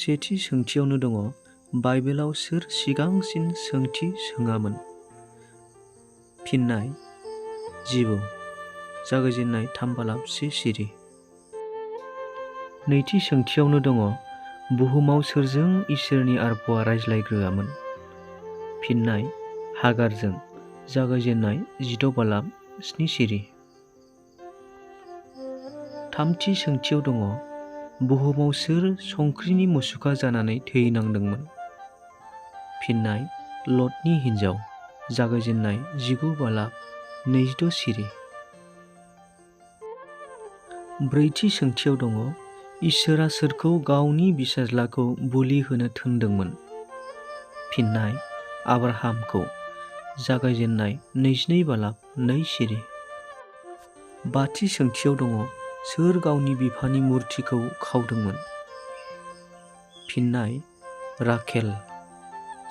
सेथि सोंथियावनो दङ बाइबेलाव सोर सिगांसिन सोंथि सोङामोन? फिननाय जिबौ। जागायजेननाय 3 बालाब 1 सिरि। नैथि सोंथियावनो दङ बुहुमाव सोरजों इसोरनि आरफआ रायज्लायग्रोआमोन? फिननाय हागारजों। जागायजेननाय 16 बालाब 7 सिरि। थामथि सोंथियाव दङ बुहुमाव सोर संख्रिनि मुसुखा जानानै थैनांदोंमोन? फिननाय लटनि हिनजाव। जागायजेननाय 19 बालाब 26 सिरि। ब्रैथि सोंथियाव दङ इसोरा सोरखौ गावनि बिसाज्लाखौ बुलि होनो थोनदोंमोन? फिननाय आब्राहामखौ। जागायजेननाय 22 बालाब 2 सिरि। बाथि सोंथियाव दङ सोर गावनि बिफानि मुर्तिखौ खावदोंमोन? फिननाय राखेल।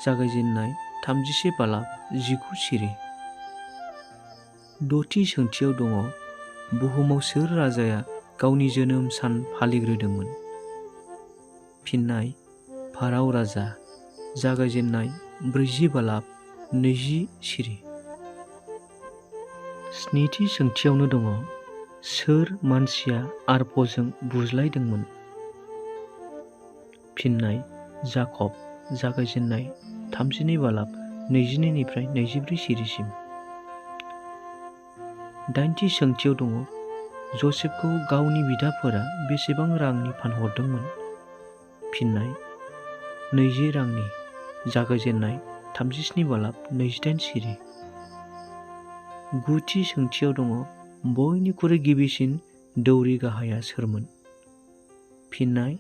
जागायजेननाय 31 बालाब 19 सिरि। द'थि सोंथियाव दङ बुहुमाव सोर राजाया गावनि जोनोम सान फालिग्रोदोंमोन? फिननाय फाराव राजा। जागायजेननाय 40 बालाब 20 सिरि। स्निथि सोंथियावनो दङ सोर मानसिया आरफजों बुज्लायदोंमोन? फिननाय जाकब। जागायजेननाय 32 बालाब 22 निफ्राय 24 सिरिसिम। दाइनथि सोंथियाव दङ जसेफखौ गावनि बिदाफोरा बेसेबां रांनि फानहरदोंमोन? फिननाय 20 रांनि। जागायजेननाय 37 बालाब 28 सिरि। गुथि सोंथियाव दङ बयनिख्रुइ गिबिसिन दौरि गाहाया सोरमोन? फिननाय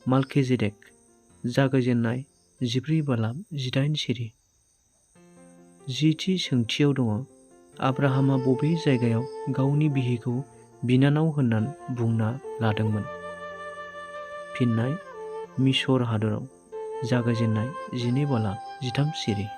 मालकिजेदेक। जागायजेननाय 14 बालाब 18 सिरि। 10थि सोंथियाव दङ आब्राहामा बबे जायगायाव गावनि बिहिखौ बिनानाव होननानै बुंना लादोंमोन? फिननाय मिसर हादराव। जागायजेननाय 12 बालाब 13 सिरि।